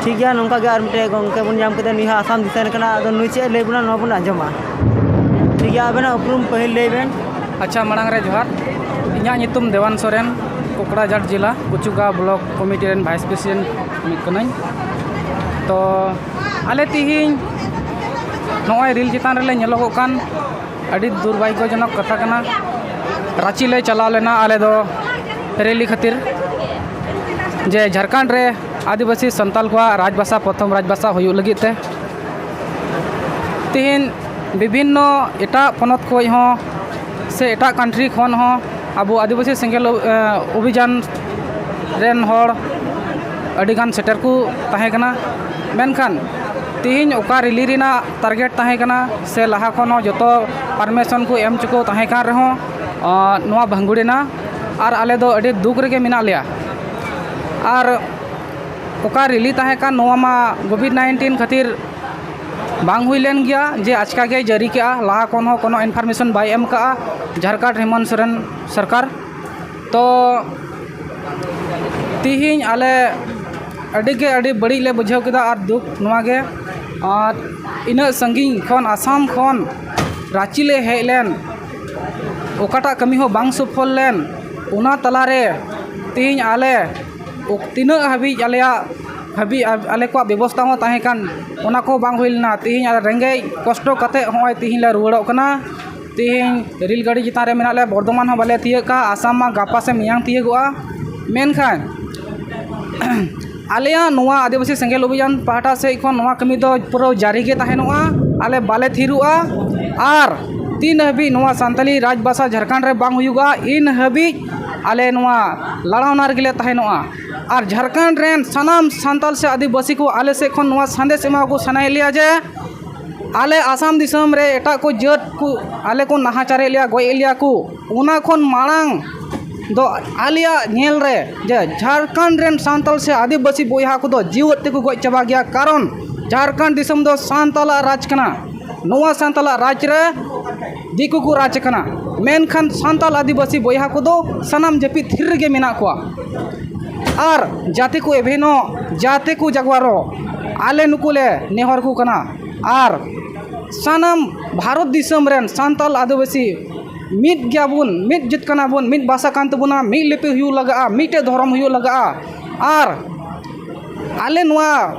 ᱴᱷᱤᱠ ᱜᱮᱭᱟ, ᱱᱚᱝᱠᱟ ᱜᱮ ᱟᱨ ᱢᱤᱫᱴᱮᱡ ᱜᱚᱢᱠᱮ ᱵᱚᱱ ᱧᱟᱢ ᱠᱮᱫᱮᱭᱟ᱾ ᱱᱩᱭ ᱦᱚᱸ ᱟᱥᱟᱢ ᱫᱤᱥᱚᱢ ᱨᱮᱱ ᱠᱟᱱᱟ᱾ ᱟᱫᱚ ᱱᱩᱭ ᱪᱮᱫ ᱮ ᱞᱟᱹᱭ ᱵᱚᱱᱟ, ᱱᱚᱣᱟ ᱵᱚᱱ ᱟᱸᱡᱚᱢᱟ᱾ ᱴᱷᱤᱠ ᱜᱮᱭᱟ, ᱟᱵᱮᱱᱟᱜ ᱩᱯᱨᱩᱢ ᱯᱟᱹᱦᱤᱞ ᱞᱟᱹᱭ ᱵᱮᱱ᱾ ᱟᱪᱪᱷᱟ, ᱢᱟᱲᱟᱝ ᱨᱮ ᱡᱚᱦᱟᱨ᱾ ᱤᱧᱟᱹᱜ ᱧᱩᱛᱩᱢ ᱫᱮᱣᱟᱱ ᱥᱚᱨᱮᱱ, ᱠᱚᱠᱲᱟᱡᱷᱟᱴ ᱡᱮᱞᱟ ᱠᱚᱪᱩᱜᱟ ᱵᱞᱚᱠ ᱠᱚᱢᱤᱴᱤ ᱨᱮᱱ ᱵᱷᱟᱭᱤᱥ ᱯᱨᱮᱥᱤᱰᱮᱱᱴ ᱢᱤᱫ ᱠᱟᱹᱱᱟᱹᱧ᱾ ᱛᱚ ᱟᱞᱮ ᱛᱤᱦᱤᱧ ᱱᱚᱜᱼᱚᱭ ᱨᱤᱞ ᱪᱮᱛᱟᱱ ᱨᱮᱞᱮ ᱧᱮᱞᱚᱜᱚᱜ ᱠᱟᱱ, ᱟᱹᱰᱤ ᱫᱩᱨᱵᱷᱟᱜᱽᱭᱚᱡᱚᱱᱚᱠ ᱠᱟᱛᱷᱟ ᱠᱟᱱᱟ᱾ ᱨᱟᱸᱪᱤ ᱞᱮ ᱪᱟᱞᱟᱣ ᱞᱮᱱᱟ ᱟᱞᱮ ᱫᱚ ᱨᱮᱞᱤ ᱠᱷᱟᱹᱛᱤᱨ, ᱡᱮ ᱡᱷᱟᱲᱠᱷᱚᱸᱰ ᱨᱮ ᱟᱹᱫᱤᱵᱟᱹᱥᱤ ᱥᱟᱱᱛᱟᱞ ᱠᱚᱣᱟᱜ ᱨᱟᱡᱽᱵᱷᱟᱥᱟ, ᱯᱨᱚᱛᱷᱚᱢ ᱨᱟᱡᱽᱵᱷᱟᱥᱟ ᱦᱩᱭᱩᱜ ᱞᱟᱹᱜᱤᱫ ᱛᱮ᱾ ᱛᱤᱦᱤᱧ ᱵᱤᱵᱷᱤᱱᱱᱚ ᱮᱴᱟᱜ ᱯᱚᱱᱚᱛ ᱠᱷᱚᱱ ᱦᱚᱸ ᱥᱮ ᱮᱴᱟᱜ ᱠᱟᱱᱴᱨᱤ ᱠᱷᱚᱱ ᱦᱚᱸ ᱟᱵᱚ ᱟᱹᱫᱤᱵᱟᱹᱥᱤ ᱥᱮᱸᱜᱮᱞ ᱚ-, ᱮ, ᱚᱵᱷᱤᱡᱟᱱ ᱨᱮᱱ ᱦᱚᱲ ᱟᱹᱰᱤᱜᱟᱱ ᱥᱮᱴᱮᱨ ᱠᱚ ᱛᱟᱦᱮᱸ ᱠᱟᱱᱟ᱾ ᱢᱮᱱᱠᱷᱟᱱ ᱛᱤᱦᱤᱧ ᱚᱠᱟ ᱨᱮᱞᱤ ᱨᱮᱱᱟᱜ ᱴᱟᱨᱜᱮᱴ ᱛᱟᱦᱮᱸ ᱠᱟᱱᱟ ᱥᱮ ᱞᱟᱦᱟ ᱠᱷᱚᱱ ᱦᱚᱸ ᱡᱚᱛᱚ ᱯᱟᱨᱢᱤᱥᱚᱱ ᱠᱚ ᱮᱢ ᱪᱩᱠᱟᱹᱣ ᱛᱟᱦᱮᱸ ᱠᱟᱱ ᱨᱮᱦᱚᱸ, ᱟᱸ, ᱱᱚᱣᱟ ᱵᱷᱟᱝᱜᱩᱲ ᱮᱱᱟ᱾ ᱟᱨ ᱟᱞᱮ ᱫᱚ ᱟᱹᱰᱤ ᱫᱩᱠ ᱨᱮᱜᱮ ᱢᱮᱱᱟᱜ ᱞᱮᱭᱟ᱾ ᱟᱨ ᱚᱠᱟ ᱨᱮᱞᱤ ᱛᱟᱦᱮᱸ ᱠᱟᱱ, ᱱᱚᱣᱟ ᱢᱟ ᱠᱳᱵᱷᱤᱰ ᱱᱟᱭᱤᱱᱴᱤᱱ ᱠᱷᱟᱹᱛᱤᱨ ᱵᱟᱝ ᱦᱩᱭ ᱞᱮᱱ ᱜᱮᱭᱟ, ᱡᱮ ᱟᱪᱠᱟ ᱜᱮᱭ ᱡᱟᱹᱨᱤ ᱠᱮᱜᱼᱟ᱾ ᱞᱟᱦᱟ ᱠᱷᱚᱱ ᱦᱚᱸ ᱠᱳᱱᱳ ᱤᱱᱯᱷᱚᱨᱢᱮᱥᱚᱱ ᱵᱟᱭ ᱮᱢ ᱠᱟᱜᱼᱟ ᱡᱷᱟᱲᱠᱷᱚᱸᱰ ᱦᱮᱢᱚᱱᱛ ᱥᱚᱨᱮᱱ ᱥᱚᱨᱠᱟᱨ᱾ ᱛᱚ ᱛᱤᱦᱤᱧ ᱟᱞᱮ ᱟᱹᱰᱤ ᱜᱮ ᱟᱹᱰᱤ ᱵᱟᱹᱲᱤᱡ ᱞᱮ ᱵᱩᱡᱷᱟᱹᱣ ᱠᱮᱫᱟ ᱟᱨ ᱫᱩᱠ ᱱᱚᱣᱟ ᱜᱮ᱾ ᱟᱨ ᱤᱱᱟᱹᱜ ᱥᱟᱺᱜᱤᱧ ᱠᱷᱚᱱ, ᱟᱥᱟᱢ ᱠᱷᱚᱱ ᱨᱟᱸᱪᱤ ᱞᱮ ᱦᱮᱡ ᱞᱮᱱ, ᱚᱠᱟᱴᱟᱜ ᱠᱟᱹᱢᱤ ᱦᱚᱸ ᱵᱟᱝ ᱥᱚᱯᱷᱚᱞ ᱞᱮᱱ, ᱚᱱᱟ ᱛᱟᱞᱟᱨᱮ ᱛᱤᱦᱤᱧ ᱟᱞᱮ ᱛᱤᱱᱟᱹᱜ ᱦᱟᱹᱵᱤᱡ ᱟᱞᱮᱭᱟᱜ ᱦᱟᱹᱵᱤᱡ ᱟᱞᱮ ᱠᱚᱣᱟᱜ ᱵᱮᱵᱚᱥᱛᱷᱟ ᱦᱚᱸ ᱛᱟᱦᱮᱸ ᱠᱟᱱ, ᱚᱱᱟ ᱠᱚᱦᱚᱸ ᱵᱟᱝ ᱦᱩᱭ ᱞᱮᱱᱟ᱾ ᱛᱤᱦᱤᱧ ᱟᱞᱮ ᱨᱮᱸᱜᱮᱡ ᱠᱚᱥᱴᱚ ᱠᱟᱛᱮ ᱦᱚᱸᱜᱼᱚᱭ ᱛᱤᱦᱤᱧ ᱞᱮ ᱨᱩᱣᱟᱹᱲᱚᱜ ᱠᱟᱱᱟ᱾ ᱛᱤᱦᱤᱧ ᱨᱮᱹᱞ ᱜᱟᱹᱰᱤ ᱪᱮᱛᱟᱱ ᱨᱮ ᱢᱮᱱᱟᱜ ᱞᱮᱭᱟ, ᱵᱚᱨᱫᱷᱚᱢᱟᱱ ᱦᱚᱸ ᱵᱟᱞᱮ ᱛᱤᱭᱟᱹᱜ ᱠᱟᱜᱼᱟ, ᱟᱥᱟᱢ ᱢᱟ ᱜᱟᱯᱟ ᱥᱮ ᱢᱮᱭᱟᱝ ᱛᱤᱭᱟᱹᱜᱚᱜᱼᱟ᱾ ᱢᱮᱱᱠᱷᱟᱱ ᱟᱞᱮᱭᱟᱜ ᱱᱚᱣᱟ ᱟᱹᱫᱤᱵᱟᱹᱥᱤ ᱥᱮᱸᱜᱮᱞ ᱚᱵᱷᱤᱡᱟᱱ ᱯᱟᱦᱴᱟ ᱥᱮᱫ ᱠᱷᱚᱱ ᱱᱚᱣᱟ ᱠᱟᱹᱢᱤ ᱫᱚ ᱯᱩᱨᱟᱹ ᱡᱟᱹᱨᱤ ᱜᱮ ᱛᱟᱦᱮᱱᱚᱜᱼᱟ᱾ ᱟᱞᱮ ᱵᱟᱞᱮ ᱛᱷᱤᱨᱚᱜᱼᱟ᱾ ᱟᱨ ᱛᱤᱱ ᱦᱟᱹᱵᱤᱡ ᱱᱚᱣᱟ ᱥᱟᱱᱛᱟᱞᱤ ᱨᱟᱡᱽᱵᱷᱟᱥᱟ ᱡᱷᱟᱲᱠᱷᱚᱸᱰ ᱨᱮ ᱵᱟᱝ ᱦᱩᱭᱩᱜᱼᱟ, ᱤᱱ ᱦᱟᱹᱵᱤᱡ ᱟᱞᱮ ᱱᱚᱣᱟ ᱞᱟᱲᱟᱣᱱᱟ ᱨᱮᱜᱮ ᱞᱮ ᱛᱟᱦᱮᱱᱚᱜᱼᱟ᱾ ᱟᱨ ᱡᱷᱟᱲᱠᱷᱚᱸᱰ ᱨᱮᱱ ᱥᱟᱱᱟᱢ ᱥᱟᱱᱛᱟᱞ ᱥᱮ ᱟᱹᱫᱤᱵᱟᱹᱥᱤ ᱠᱚ ᱟᱞᱮ ᱥᱮᱫ ᱠᱷᱚᱱ ᱱᱚᱣᱟ ᱥᱟᱸᱫᱮᱥ ᱮᱢᱟ ᱠᱚ ᱥᱟᱱᱟᱭᱮᱫ ᱞᱮᱭᱟ ᱡᱮ ᱟᱞᱮ ᱟᱥᱟᱢ ᱫᱤᱥᱚᱢ ᱨᱮ ᱮᱴᱟᱜ ᱠᱚ ᱡᱟᱹᱛ ᱠᱚ ᱟᱞᱮ ᱠᱚ ᱱᱟᱦᱟᱪᱟᱨᱮᱫ ᱞᱮᱭᱟ, ᱜᱚᱡ ᱮᱫ ᱞᱮᱭᱟ ᱠᱚ, ᱚᱱᱟ ᱠᱷᱚᱱ ᱢᱟᱲᱟᱝ ᱫᱚ ᱟᱞᱮᱭᱟᱜ ᱧᱮᱞ ᱨᱮ ᱡᱮ ᱡᱷᱟᱲᱠᱷᱚᱸᱰ ᱨᱮᱱ ᱥᱟᱱᱛᱟᱲ ᱥᱮ ᱟᱹᱫᱤᱵᱟᱹᱥᱤ ᱵᱚᱭᱦᱟ ᱠᱚᱫᱚ ᱡᱤᱣᱮᱫ ᱛᱮᱠᱚ ᱜᱚᱡ ᱪᱟᱵᱟ ᱜᱮᱭᱟ᱾ ᱠᱟᱨᱚᱱ ᱡᱷᱟᱲᱠᱷᱚᱸᱰ ᱫᱤᱥᱚᱢ ᱫᱚ ᱥᱟᱱᱛᱟᱲᱟᱜ ᱨᱟᱡᱽ ᱠᱟᱱᱟ, ᱱᱚᱣᱟ ᱥᱟᱱᱛᱟᱲᱟᱜ ᱨᱟᱡᱽ ᱨᱮ ᱫᱤᱠᱩ ᱠᱚ ᱨᱟᱡᱽ ᱠᱟᱱᱟ᱾ ᱢᱮᱱᱠᱷᱟᱱ ᱥᱟᱱᱛᱟᱲ ᱟᱹᱫᱤᱵᱟᱹᱥᱤ ᱵᱚᱭᱦᱟ ᱠᱚᱫᱚ ᱥᱟᱱᱟᱢ ᱡᱟᱹᱯᱤᱫ ᱛᱷᱤᱨ ᱨᱮᱜᱮ ᱢᱮᱱᱟᱜ ᱠᱚᱣᱟ᱾ ᱟᱨ ᱡᱟᱛᱮ ᱠᱚ ᱮᱵᱷᱮᱱᱚᱜ, ᱡᱟᱛᱮ ᱠᱚ ᱡᱟᱜᱣᱟᱨᱚᱜ, ᱟᱞᱮ ᱱᱩᱠᱩ ᱞᱮ ᱱᱮᱦᱚᱨ ᱠᱚ ᱠᱟᱱᱟ᱾ ᱟᱨ ᱥᱟᱱᱟᱢ ᱵᱷᱟᱨᱚᱛ ᱫᱤᱥᱚᱢ ᱨᱮᱱ ᱥᱟᱱᱛᱟᱲ ᱟᱹᱫᱤᱵᱟᱹᱥᱤ ᱢᱤᱫ ᱜᱮᱭᱟᱵᱚᱱ, ᱢᱤᱫ ᱡᱟᱹᱛ ᱠᱟᱱᱟ ᱵᱚᱱ, ᱢᱤᱫ ᱵᱷᱟᱥᱟ ᱠᱟᱱ ᱛᱟᱵᱚᱱᱟ, ᱢᱤᱫ ᱞᱤᱯᱤ ᱦᱩᱭᱩᱜ ᱞᱟᱜᱟᱜᱼᱟ, ᱢᱤᱫᱴᱮᱡ ᱫᱷᱚᱨᱚᱢ ᱦᱩᱭᱩᱜ ᱞᱟᱜᱟᱜᱼᱟ᱾ ᱟᱨ ᱟᱞᱮ ᱱᱚᱣᱟ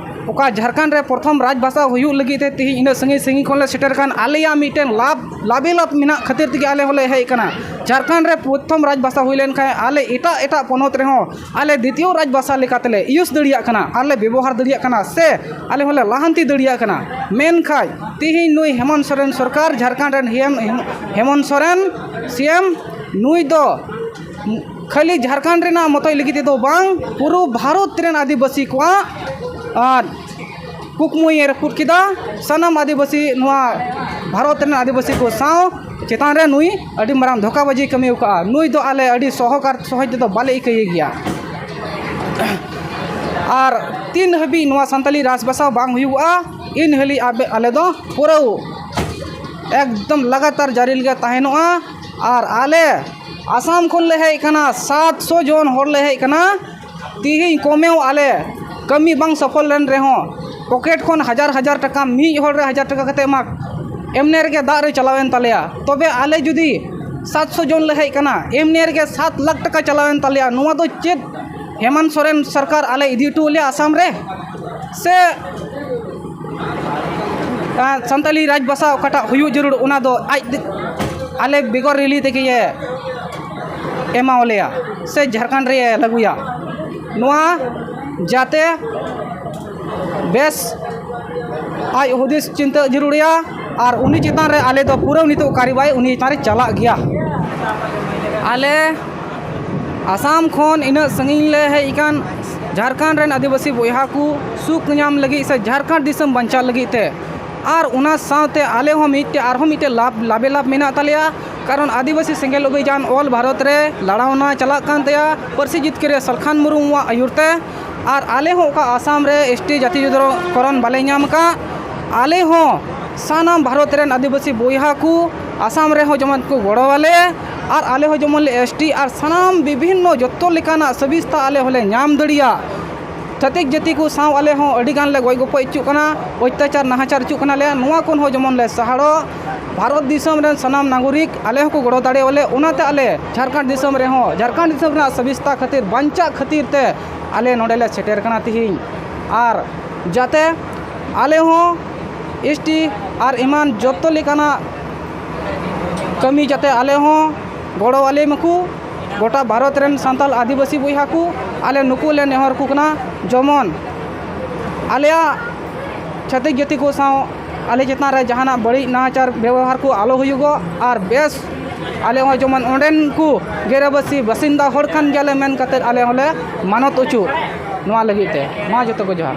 ᱚᱠᱟ ᱡᱷᱟᱲᱠᱷᱚᱸᱰ ᱨᱮ ᱯᱨᱚᱛᱷᱚᱢ ᱨᱟᱡᱽ ᱵᱷᱟᱥᱟ ᱦᱩᱭᱩᱜ ᱞᱟᱹᱜᱤᱫ ᱛᱮ ᱛᱮᱦᱮᱧ ᱤᱱᱟᱹᱜ ᱥᱟᱺᱜᱤᱧ ᱥᱟᱺᱜᱤᱧ ᱠᱷᱚᱱ ᱞᱮ ᱥᱮᱴᱮᱨ ᱠᱟᱱ, ᱟᱞᱮᱭᱟᱜ ᱢᱤᱫᱴᱮᱱ ᱞᱟᱵᱷ, ᱞᱟᱵᱮ ᱞᱟᱵᱷ ᱢᱮᱱᱟᱜ ᱠᱷᱟᱹᱛᱤᱨ ᱛᱮᱜᱮ ᱟᱞᱮ ᱦᱚᱸᱞᱮ ᱦᱮᱡ ᱠᱟᱱᱟ᱾ ᱡᱷᱟᱲᱠᱷᱚᱸᱰ ᱨᱮ ᱯᱨᱚᱛᱷᱚᱢ ᱨᱟᱡᱽ ᱵᱷᱟᱥᱟ ᱦᱩᱭ ᱞᱮᱱᱠᱷᱟᱱ ᱟᱞᱮ ᱮᱴᱟᱜ ᱮᱴᱟᱜ ᱯᱚᱱᱚᱛ ᱨᱮᱦᱚᱸ ᱟᱞᱮ ᱫᱤᱛᱤᱭᱚ ᱨᱟᱡᱽ ᱵᱷᱟᱥᱟ ᱞᱮᱠᱟᱛᱮᱞᱮ ᱤᱭᱩᱡᱽ ᱫᱟᱲᱮᱭᱟᱜ ᱠᱟᱱᱟ ᱟᱨ ᱞᱮ ᱵᱮᱵᱚᱦᱟᱨ ᱫᱟᱲᱮᱭᱟᱜ ᱠᱟᱱᱟ ᱥᱮ ᱟᱞᱮ ᱦᱚᱸᱞᱮ ᱞᱟᱦᱟᱱᱛᱤ ᱫᱟᱲᱮᱭᱟᱜ ᱠᱟᱱᱟ᱾ ᱢᱮᱱᱠᱷᱟᱱ ᱛᱮᱦᱮᱧ ᱱᱩᱭ ᱦᱮᱢᱚᱱᱛ ᱥᱚᱨᱮᱱ ᱥᱚᱨᱠᱟᱨ, ᱡᱷᱟᱲᱠᱷᱚᱸᱰ ᱨᱮᱱ ᱦᱮᱢ-, ᱦᱮᱢᱚᱱᱛ ᱥᱚᱨᱮᱱ ᱥᱤ ᱮᱢ, ᱱᱩᱭ ᱫᱚ ᱠᱷᱟᱹᱞᱤ ᱡᱷᱟᱲᱠᱷᱚᱸᱰ ᱨᱮᱱᱟᱜ ᱢᱚᱛᱚᱡ ᱞᱟᱹᱜᱤᱫ ᱛᱮᱫᱚ ᱵᱟᱝ, ᱯᱩᱨᱟᱹ ᱵᱷᱟᱨᱚᱛ ᱨᱮᱱ ᱟᱹᱫᱤᱵᱟᱹᱥᱤ ᱠᱚᱣᱟᱜ, ᱟᱨ ᱠᱩᱠᱢᱩᱭ ᱨᱟᱹᱯᱩᱫ ᱠᱮᱫᱟ᱾ ᱥᱟᱱᱟᱢ ᱟᱹᱫᱤᱵᱟᱹᱥᱤ ᱱᱚᱣᱟ ᱵᱷᱟᱨᱚᱛ ᱨᱮᱱ ᱟᱹᱫᱤᱵᱟᱹᱥᱤ ᱠᱚ ᱥᱟᱶ ᱪᱮᱛᱟᱱ ᱨᱮ ᱱᱩᱭ ᱟᱹᱰᱤ ᱢᱟᱨᱟᱝ ᱫᱷᱳᱠᱟᱵᱟᱡᱤ ᱠᱟᱹᱢᱤ ᱟᱠᱟᱫᱼᱟ᱾ ᱱᱩᱭ ᱫᱚ ᱟᱞᱮ ᱟᱹᱰᱤ ᱥᱚᱦᱚᱠᱟᱨ ᱥᱚᱦᱚᱡᱽ ᱛᱮᱫᱚ ᱵᱟᱞᱮ ᱤᱠᱟᱹᱭᱮ ᱜᱮᱭᱟ᱾ ᱟᱨ ᱛᱤᱱ ᱦᱟᱹᱵᱤᱡ ᱱᱚᱣᱟ ᱥᱟᱱᱛᱟᱞᱤ ᱨᱟᱡᱽ ᱵᱷᱟᱥᱟ ᱵᱟᱝ ᱦᱩᱭᱩᱜᱼᱟ, ᱤᱱ ᱦᱟᱹᱵᱤᱡ ᱟᱵᱮ-, ᱟᱞᱮ ᱫᱚ ᱯᱩᱨᱟᱹ ᱮᱠᱫᱚᱢ ᱞᱟᱜᱟᱛᱟᱨ ᱡᱟᱹᱨᱤ ᱞᱮᱜᱮ ᱛᱟᱦᱮᱱᱚᱜᱼᱟ᱾ ᱟᱨ ᱟᱞᱮ ᱟᱥᱟᱢ ᱠᱷᱚᱱ ᱞᱮ ᱦᱮᱡ ᱠᱟᱱᱟ, ᱥᱟᱛᱥᱚ ᱡᱚᱱ ᱦᱚᱲ ᱞᱮ ᱦᱮᱡ ᱠᱟᱱᱟ᱾ ᱛᱤᱦᱤᱧ ᱠᱚᱢᱮᱣ ᱟᱞᱮ ᱠᱟᱹᱢᱤ ᱵᱟᱝ ᱥᱚᱯᱷᱚᱞ ᱞᱮᱱ ᱨᱮᱦᱚᱸ, ᱯᱚᱠᱮᱴ ᱠᱷᱚᱱ ᱦᱟᱡᱟᱨ ᱦᱟᱡᱟᱨ ᱴᱟᱠᱟ, ᱢᱤᱫ ᱦᱚᱲ ᱨᱮ ᱦᱟᱡᱟᱨ ᱴᱟᱠᱟ ᱠᱟᱛᱮ ᱢᱟ ᱮᱢᱱᱮ ᱨᱮᱜᱮ ᱫᱟᱜ ᱨᱮ ᱪᱟᱞᱟᱣᱮᱱ ᱛᱟᱞᱮᱭᱟ᱾ ᱛᱚᱵᱮ ᱟᱞᱮ ᱡᱩᱫᱤ ᱥᱟᱛᱥᱚ ᱡᱚᱱ ᱞᱮ ᱦᱮᱡ ᱠᱟᱱᱟ, ᱮᱢᱱᱮ ᱨᱮᱜᱮ ᱥᱟᱛ ᱞᱟᱠᱷ ᱴᱟᱠᱟ ᱪᱟᱞᱟᱣᱮᱱ ᱛᱟᱞᱮᱭᱟ᱾ ᱱᱚᱣᱟ ᱫᱚ ᱪᱮᱫ ᱦᱮᱢᱚᱱᱛ ᱥᱚᱨᱮᱱ ᱥᱚᱨᱠᱟᱨ ᱟᱞᱮ ᱤᱫᱤ ᱦᱚᱴᱚ ᱞᱮᱭᱟ ᱟᱥᱟᱢ ᱨᱮ? ᱥᱮ ᱟᱨ ᱥᱟᱱᱛᱟᱞᱤ ᱨᱟᱡᱽ ᱵᱷᱟᱥᱟ ᱚᱠᱟᱴᱟᱜ ᱦᱩᱭᱩᱜ ᱡᱟᱹᱨᱩᱲ, ᱚᱱᱟ ᱫᱚ ᱟᱡ ᱛᱮ-, ᱟᱞᱮ ᱵᱮᱜᱚᱨ ᱨᱮᱞᱤ ᱛᱮᱜᱮ ᱮᱢᱟᱣᱟᱞᱮᱭᱟ ᱥᱮ ᱡᱷᱟᱲᱠᱷᱚᱸᱰ ᱨᱮ ᱞᱟᱹᱜᱩᱭᱟ᱾ ᱱᱚᱣᱟ ᱡᱟᱛᱮ ᱵᱮᱥ ᱟᱡ ᱦᱩᱫᱤᱥ ᱪᱤᱱᱛᱟᱹ ᱡᱟᱹᱨᱩᱲᱮᱭᱟ ᱟᱨ ᱩᱱᱤ ᱪᱮᱛᱟᱱ ᱨᱮ ᱟᱞᱮ ᱫᱚ ᱯᱩᱨᱟᱹ ᱱᱤᱛᱚᱜ ᱠᱟᱨᱤᱵᱟᱭ ᱩᱱᱤ ᱪᱮᱛᱟᱱ ᱨᱮ ᱪᱟᱞᱟᱜ ᱜᱮᱭᱟ᱾ ᱟᱞᱮ ᱟᱥᱟᱢ ᱠᱷᱚᱱ ᱤᱱᱟᱹᱜ ᱥᱟᱺᱜᱤᱧ ᱞᱮ ᱦᱮᱡ ᱟᱠᱟᱱ, ᱡᱷᱟᱲᱠᱷᱚᱸᱰ ᱨᱮᱱ ᱟᱹᱫᱤᱵᱟᱹᱥᱤ ᱵᱚᱭᱦᱟ ᱠᱚ ᱥᱩᱠ ᱧᱟᱢ ᱞᱟᱹᱜᱤᱫ ᱥᱮ ᱡᱷᱟᱲᱠᱷᱚᱸᱰ ᱫᱤᱥᱚᱢ ᱵᱟᱧᱪᱟᱣ ᱞᱟᱹᱜᱤᱫ ᱛᱮ, ᱟᱨ ᱚᱱᱟ ᱥᱟᱶᱛᱮ ᱟᱞᱮ ᱦᱚᱸ ᱢᱤᱫᱴᱮᱡ, ᱟᱨᱦᱚᱸ ᱢᱤᱫᱴᱮᱡ ᱞᱟᱵᱷ, ᱞᱟᱵᱮ ᱞᱟᱵᱷ ᱢᱮᱱᱟᱜ ᱛᱟᱞᱮᱭᱟ᱾ ᱠᱟᱨᱚᱱ ᱟᱹᱫᱤᱵᱟᱹᱥᱤ ᱥᱮᱸᱜᱮᱞ ᱚᱵᱷᱤᱡᱟᱱ all ᱵᱷᱟᱨᱚᱛ ᱨᱮ ᱞᱟᱲᱟᱣᱱᱟ ᱪᱟᱞᱟᱜ ᱠᱟᱱ ᱛᱟᱭᱟ ᱯᱟᱹᱨᱥᱤ ᱡᱤᱛᱠᱟᱹᱨᱤᱭᱟᱹ ᱥᱟᱞᱠᱷᱟᱱ ᱢᱩᱨᱢᱩᱣᱟᱜ ᱟᱹᱭᱩᱨ ᱛᱮ᱾ ᱟᱨ ᱟᱞᱮ ᱦᱚᱸ ᱚᱠᱟ ᱟᱥᱟᱢ ᱨᱮ ᱮᱥ ᱴᱤ ᱡᱟᱹᱛᱤ ᱡᱟᱹᱛᱤᱠᱚᱨᱚᱱ ᱵᱟᱞᱮ ᱧᱟᱢ ᱟᱠᱟᱫ, ᱟᱞᱮ ᱦᱚᱸ ᱥᱟᱱᱟᱢ ᱵᱷᱟᱨᱚᱛ ᱨᱮᱱ ᱟᱹᱫᱤᱵᱟᱹᱥᱤ ᱵᱚᱭᱦᱟ ᱠᱚ ᱟᱥᱟᱢ ᱨᱮᱦᱚᱸ ᱡᱮᱢᱚᱱ ᱠᱚ ᱜᱚᱲᱚ ᱟᱞᱮ, ᱟᱨ ᱟᱞᱮ ᱦᱚᱸ ᱡᱮᱢᱚᱱ ᱞᱮ ᱮᱥ ᱴᱤ ᱟᱨ ᱥᱟᱱᱟᱢ ᱵᱤᱵᱷᱤᱱᱱᱚ ᱡᱚᱛᱚ ᱞᱮᱠᱟᱱᱟᱜ ᱥᱩᱵᱤᱥᱛᱟ ᱟᱞᱮ ᱦᱚᱸᱞᱮ ᱧᱟᱢ ᱫᱟᱲᱮᱭᱟᱜ᱾ ᱪᱷᱟᱹᱛᱤᱠ ᱡᱟᱹᱛᱤ ᱠᱚ ᱥᱟᱶ ᱟᱞᱮ ᱦᱚᱸ ᱟᱹᱰᱤ ᱜᱟᱱ ᱞᱮ ᱜᱚᱡ ᱜᱚᱯᱚᱡ ᱦᱚᱪᱚᱜ ᱠᱟᱱᱟ, ᱚᱛᱛᱟᱪᱟᱨ ᱱᱟᱦᱟᱪᱟᱨ ᱦᱚᱪᱚᱜ ᱠᱟᱱᱟᱞᱮ, ᱱᱚᱣᱟ ᱠᱷᱚᱱ ᱦᱚᱸ ᱡᱮᱢᱚᱱ ᱞᱮ ᱥᱟᱦᱟᱲᱚᱜ᱾ ᱵᱷᱟᱨᱚᱛ ᱫᱤᱥᱚᱢ ᱨᱮᱱ ᱥᱟᱱᱟᱢ ᱱᱟᱜᱚᱨᱤᱠ ᱟᱞᱮ ᱦᱚᱸᱠᱚ ᱜᱚᱲᱚ ᱫᱟᱲᱮᱭᱟᱞᱮ, ᱚᱱᱟᱛᱮ ᱟᱞᱮ ᱡᱷᱟᱲᱠᱷᱚᱸᱰ ᱫᱤᱥᱚᱢ ᱨᱮᱦᱚᱸ ᱡᱷᱟᱲᱠᱷᱚᱸᱰ ᱫᱤᱥᱚᱢ ᱨᱮᱱᱟᱜ ᱥᱩᱵᱤᱥᱛᱟ ᱠᱷᱟᱹᱛᱤᱨ, ᱵᱟᱧᱪᱟᱜ ᱠᱷᱟᱹᱛᱤᱨ ᱛᱮ ᱟᱞᱮ ᱱᱚᱰᱮ ᱞᱮ ᱥᱮᱴᱮᱨ ᱠᱟᱱᱟ ᱛᱤᱦᱤᱧ᱾ ᱟᱨ ᱡᱟᱛᱮ ᱟᱞᱮ ᱦᱚᱸ ᱮᱥ ᱴᱤ ᱟᱨ ᱮᱢᱟᱱ ᱡᱚᱛᱚ ᱞᱮᱠᱟᱱᱟᱜ ᱠᱟᱹᱢᱤ ᱡᱟᱛᱮ ᱟᱞᱮ ᱦᱚᱸ ᱜᱚᱲᱚ ᱟᱞᱮ ᱢᱟᱠᱚ ᱜᱚᱴᱟ ᱵᱷᱟᱨᱚᱛ ᱨᱮᱱ ᱥᱟᱱᱛᱟᱲ ᱟᱹᱫᱤᱵᱟᱹᱥᱤ ᱵᱚᱭᱦᱟ ᱠᱚ᱾ ᱟᱞᱮ ᱱᱩᱠᱩ ᱞᱮ ᱱᱮᱦᱚᱨ ᱠᱚ ᱠᱟᱱᱟ ᱡᱮᱢᱚᱱ ᱟᱞᱮᱭᱟᱜ ᱪᱷᱟᱹᱛᱤᱠ ᱡᱟᱹᱛᱤ ᱠᱚ ᱥᱟᱶ ᱟᱞᱮ ᱪᱮᱛᱟᱱ ᱨᱮ ᱡᱟᱦᱟᱱᱟᱜ ᱵᱟᱹᱲᱤᱡ ᱱᱟᱦᱟᱪᱟᱨ ᱵᱮᱵᱚᱦᱟᱨ ᱠᱚ ᱟᱞᱚ ᱦᱩᱭᱩᱜᱚᱜ, ᱟᱨ ᱵᱮᱥ ᱟᱞᱮ ᱦᱚᱸ ᱡᱮᱢᱚᱱ ᱚᱸᱰᱮᱱ ᱠᱚ ᱜᱤᱨᱟᱹᱵᱟᱹᱥᱤ ᱵᱟᱥᱤᱱᱫᱟ ᱦᱚᱲ ᱠᱟᱱ ᱜᱮᱭᱟᱞᱮ ᱢᱮᱱ ᱠᱟᱛᱮᱫ ᱟᱞᱮ ᱦᱚᱸᱞᱮ ᱢᱟᱱᱚᱛ ᱚᱪᱚᱜ᱾ ᱱᱚᱣᱟ ᱞᱟᱹᱜᱤᱫ ᱛᱮ ᱢᱟ ᱡᱚᱛᱚ ᱠᱚ ᱡᱚᱦᱟᱨ᱾